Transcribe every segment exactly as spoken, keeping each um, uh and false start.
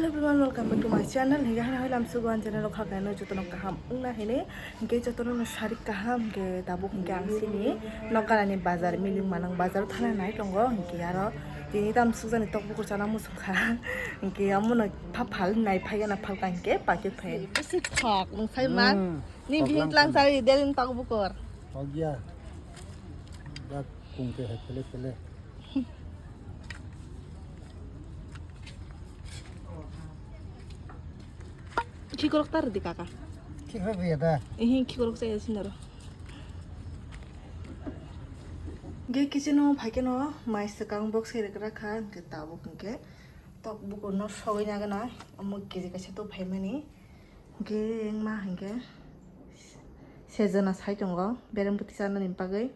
Hello everyone, welcome back to my channel. Hinkhe haino haino amsuk wan channel o khaknai no jotono kaham wngna hini. Hinkhe jotono no sarik kaham hinkhe tabuk hinkhe ang sini nok ganani bazar miling manang bazar thana nai tongo. Hinkhe aro tini tam sukjani tok bukur chana musuk kha. Hinkhe amono pha phal nai phai gana phal ka hinkhe paket phai. Bisi thok nung sai man. Hmm, ni thok bihik lang lang sai delin tok bukur. Thok ya. Dak kung ke hai pele pele. Khikorok tar di kaka. Khikorok ya da. Ehe khikorok chaya sinaro. Ge kitchen o phaikeno mai swkang box hai rwkra kha, hwnkhe tabuk hwnkhe tok bukurno sogwi nagana omo kg kaisa tok phaimani. Hwnkhe wngma hwnkhe sejana sai tongo bereng bwtwi chanani bagwi.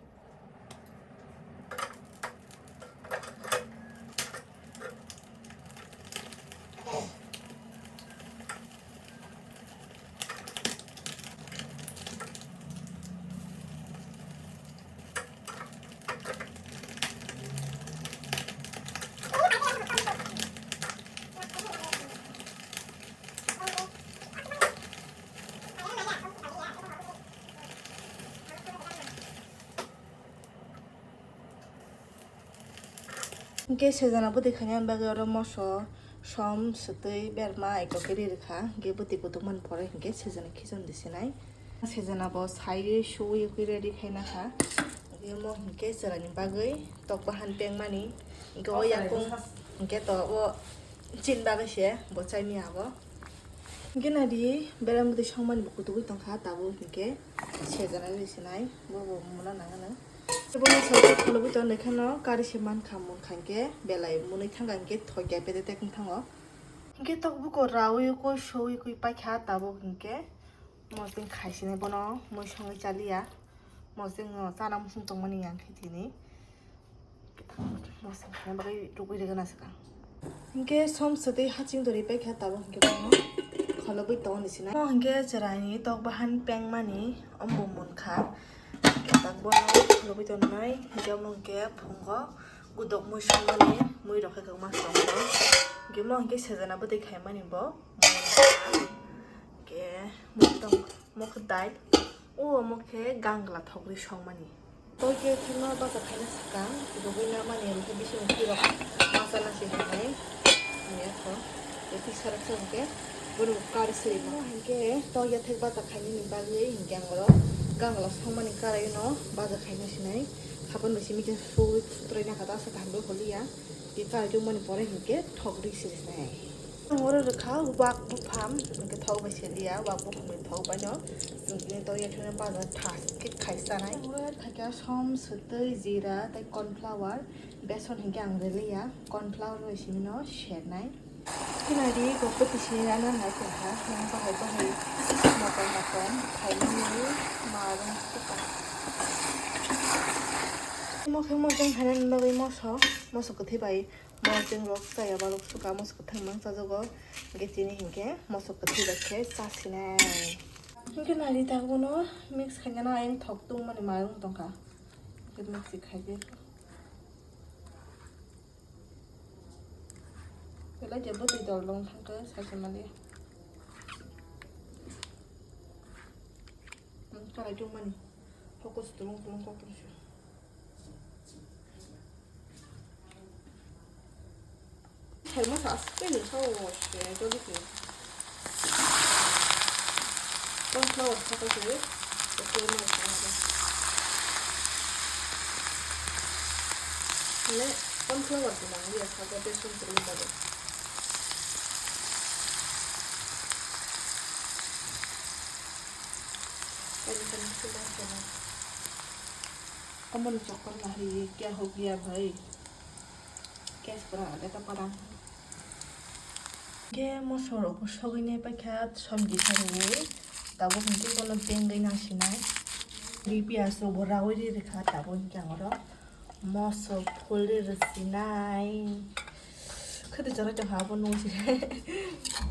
Hwnkhe sejana bwtwi khaina bagwi oro moso, som, swtwi, berma ekdagi ri rwkha. Hwnkhe bwtwi kutung mani pore hwnkhe sejana khichon di sinai. Sejana bo saiwi suwi ready khaina kha. Hwnkhe omo hwnkhe chwraini bagwi tok bahan pengmani. Hwnkhe o yakung hwnkhe to o chin bagwi se bo chaimani abo. Hwnkhe naidi, bereng bwtwi songmani bo kutugwi tongkha, tabuk hwnkhe sejana ri sinai, bo bo muna nangano. Bono songkhe khulugwi tongkha no, kari se mankha, munkha hwnkhe belai munwi thangkha hwnkhe thokya pede tek wng thango. Hwnkhe tok buko rawi koi sowi koi paikha, tabuk hwnkhe mosdeng khaisinai bono mui songwi chaliya, mosdeng no chana musung tongmani yang khe tini. Mosla khaina bagwi rwgwi rwgwna swkang. Hwnkhe som swtwi haching dori paikha tabuk hwnkhe bono kholobwi tongo ni sinai. Omo hwnkhe chwraini tok bahan pengmani omo munkha. Hwnkhe tak bono kholobwi tongnai hwnkhe omo hwnkhe phungo gudok mui songmani mui rok khe kwbangma tongo. Hwnkhe omo hwnkhe sejana bwtwi khaimani bo munkha. Hwnkhe mui tong mokhe dai o omo khe gangla thogri songmani. Tokya thangno bacha khaina swkang, rwgwi namani hwnkhe bising phirok masa nasi hinwi. Ani atho, tei tiksa rok se hwnkhe bono kari sirimo hwnkhe tokya thek bacha khainani bagwi hwnkhe ang oro gangla songmani karaino bacha khaina sinai. Hapan bai simi khe suwi sutraina kha ta sa kaham bai holiya. Tei karai tongmani pore hwnkhe thok ri sirinai. Ang oro rwkha wak bupham, hwnkhe thok bai seliya, wak bupham bai thok bai no. Chwng tini tokya thangno bazar thas khe khai sanai. Ang oro khaikha som, swtwi, jira tei corn flour, beson hwnkhe ang rwliya, corn flour bai simi no sernai. Kinari gopoti sini rana nai tongkha, yang bahai bahai motom motom khaimani marung suka. Mokhe mojang khainani bagwi moso, moso kwthwi bai. Mosdeng rok chaya balok suka, moso kwthang mang chajago. Hwnkhe tini hwnkhe moso kwthwi bai khe chasinai. Hwnkhe nari tak bono mix khaina na ayang thok tongmani marung tongkha. Hwnkhe mix khaidi. Belai je bwtwi dol long thangkhe saisa mali. Karai tongmani. Focus tulung tulung kok tongsi. Thaima sa aste ni sao se jodi se. Corn flour sa ka se. Ko ma sa ka. Ne corn flour ko ma ya sa ko beson ko ma. Kani kani sila sa. Omo ni chokor na hari ye kya ho gaya bhai? Gas pura ada ta padang. Ge mosor obo sogwi ne paikha somji sarwi. Tabuk hwnkhe bono bengwi nang sinai. Ri piyaj rok bo rawi ri rikha tabuk hwnkhe ang oro moso phul ri rwsinai. Khwtwi chwrai tongkha abo nung si.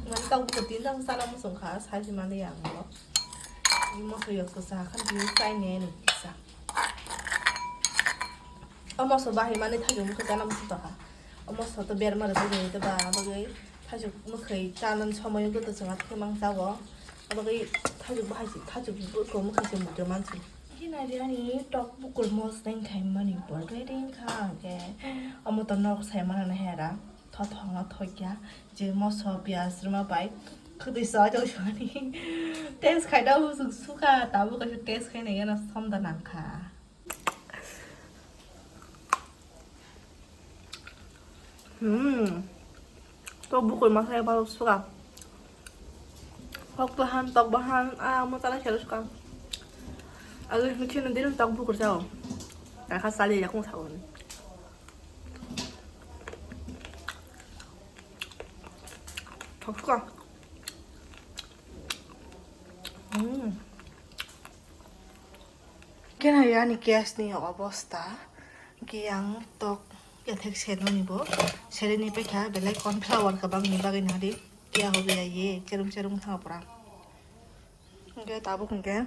Mane tabuk bo tin tabuk chana muchungkha sai si mani ang oro. Moso yok to sa khan tini chai ne ni kisa. O moso bahai mani thajong mukhe chana muchung tongkha. O moso to berma rwgwi rwgwi to ba bagwi Thajwk mwkhwi chalan somoi wngkha to chwng athai mang chago. Abagwi thajwk bahai se, thajwk bukur mwkhwi se mukhe mansi. Khe naidi ani tok bukur mosneng khaimani borok ready wngkha hwnkhe omo to nok saimano hera thothongno thokya je moso piyaj rwma bai khwtwi choi tong sani test khaida bwswk sukha tabuk kaisa test khaina yano somda nangkha. Hmm. Tok bukur masa ya balok suka. Tok bahan, tok bahan, ah, mo tala kero suka. Agak mungkin nanti tok bukur sao. Kakak sali ya kung sao. Tok suka. Hmm. Khe nai ani case ni obosta, khe ang tok yathek senoni bo, senoni paikha belai corn flour kwbang ni bagwi nadi, kya ho gaya ye, cherum cherum thang pura. Hwnkhe tabuk hwnkhe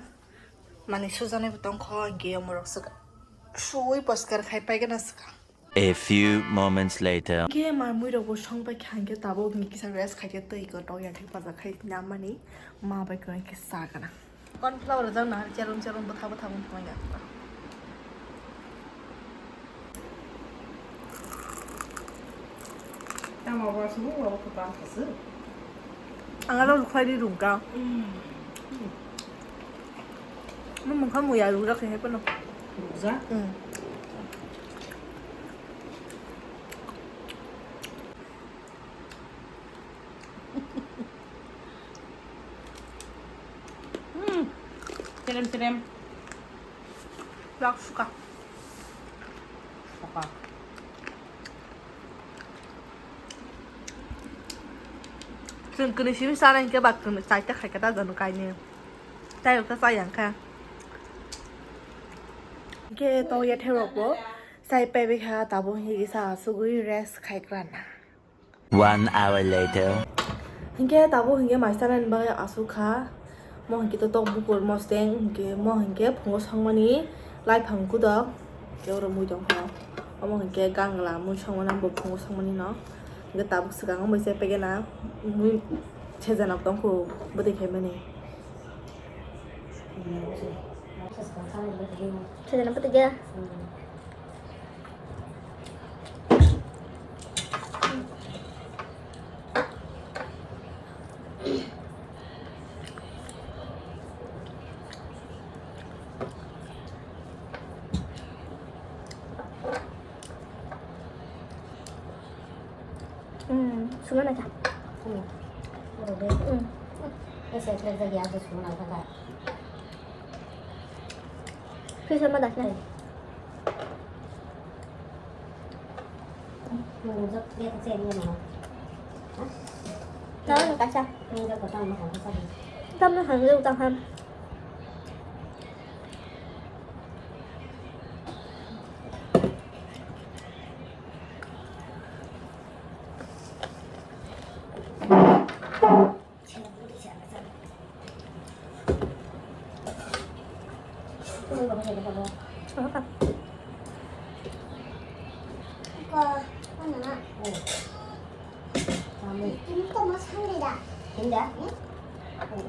mani sujanai bo tongkho, hwnkhe omorok swk suwi poskar khai paigana swkang. A few moments later. Khe ma mui rok bo song pai kha hwnkhe tabuk hwnkhe kisa rest khai khe twi ko tok ya thik paja khai namani ma bai ko hwnkhe sa kana. Corn flour rwjak na cherum cherum bwtha bwtha wng thangya. Tamo bo aswk bo kwtal kha swk. Ang aro rwkhlai ri rwngkha. Mm. Mo mungkha muya rwjak khe hai phano. Rwjak? Mm. Hmm. Serem serem. Lak suka. Suka. Chwng kwnwi simi chana hinkhe ba kwnwi chaita khaikha ta jano kainwi. Tei wngkha chaya wngkha. Hinkhe to yathai rokbo chai paibai kha tabuk hinkhe kisa asugwi rest khaikrana. One hour later. Hinkhe tabuk hinkhe mai chanani bagwi asuk kha. Mo hinkhe to tok bukur mosdeng hinkhe mo hinkhe phungo songmani laiphang kudo. Hinkhe oro mui tongkha. Omo hinkhe gangla mui songmani bo phungo songmani no. Hinkhe tabuk swkang bai se pegena mui sejanok tongkho bwtwi khaimani. Sejanok bwtwi ya. Hmm, sungana ta. Hmm. Ese trek jagi asa sungana ta. Kisa ma dasna. Tao no kasa. Tam no hang lu tang ham.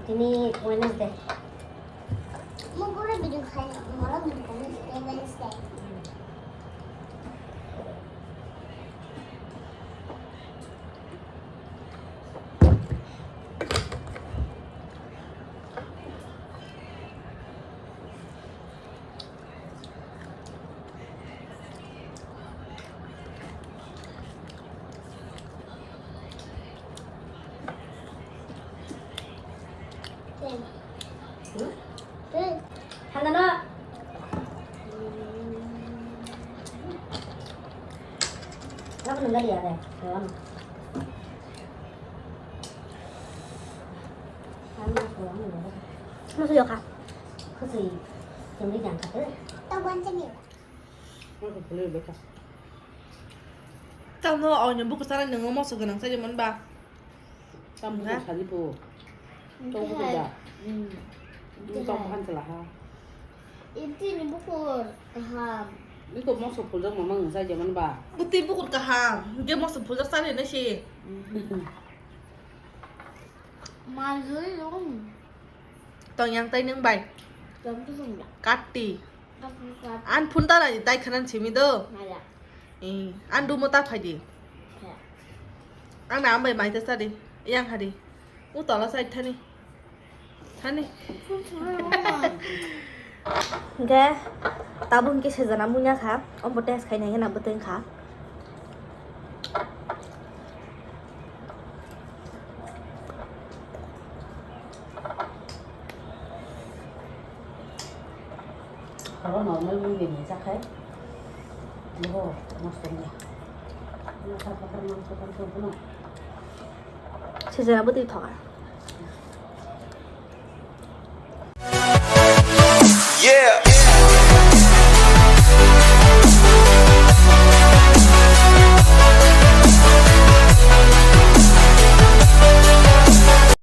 Tini Wednesday. Mo pura video khai na, mora video khai na, Wednesday. Thanda no. Nang nang gari ada. Musu yoka. Khusui chumri jang kha. Tawan chami. Tamo awni buku sana nang moso ganang saja man ba. Tam buku sadi po. Tong buku da. Tong buku han salah ha. Itu ni buku kaham. Biko moso puljak mama nang saja man ba. Buti buku kaham. Dia moso puljak sana nasi. Tong yang tai nung bai. Kati. An phun ta nai tai khanan simi do. Eh, an dumo ta phai di. Ang na ambai mai ta sa di. Yang hari. U tola sai thani. Thani. Hingke tabuk hingke sejana munya kha, ombo test khaina hingke na bwtwng kha. Abo normal mui bai ni chakhai. Bo mosto ni. Masa patar mangso kan songkuno. Sejera bwtwi thoka. Yeah.